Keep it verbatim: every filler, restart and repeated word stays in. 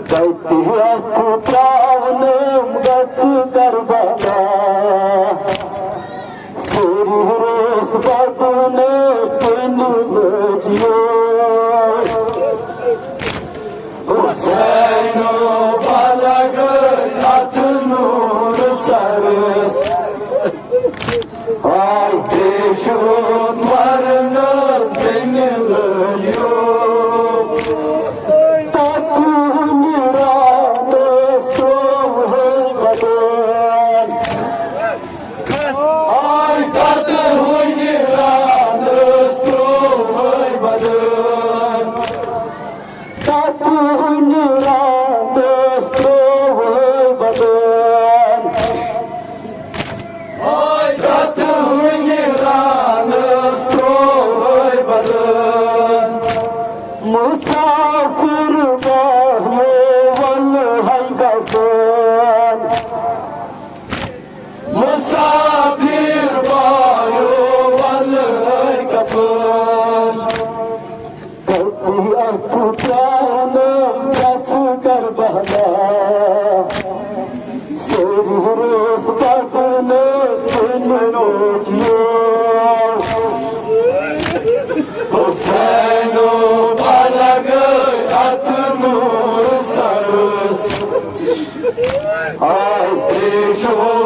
تَتہِ اَتھٕ ترٛاونہٕ گژھِ کربلا۔ سٲری روس بدنس کُن لٔجیو۔ حسینو بلغ اتھ نور سرس۔ آے تریشوت مرنس بینہِ لٔجیو۔ تتھ نیرانس ترووہے بدن۔ آے تتھ ہُنہِ راتس ترووے بدن۔ تتھ ہُنہِ راتس ترووے بدن۔ آے تتھ ہُنہِ راتس ترووے بدن۔ مسافر بایو ول ہے کفن۔ مسافر بایو ول ہے کفن۔ تتہِ اَتھٕ ترٛاونہٕ گژھِ کربلا۔ سٲری روس بدنس کُن لٔجیو۔ حسینو بلغ اتھ نور سرس۔ آے تریشوت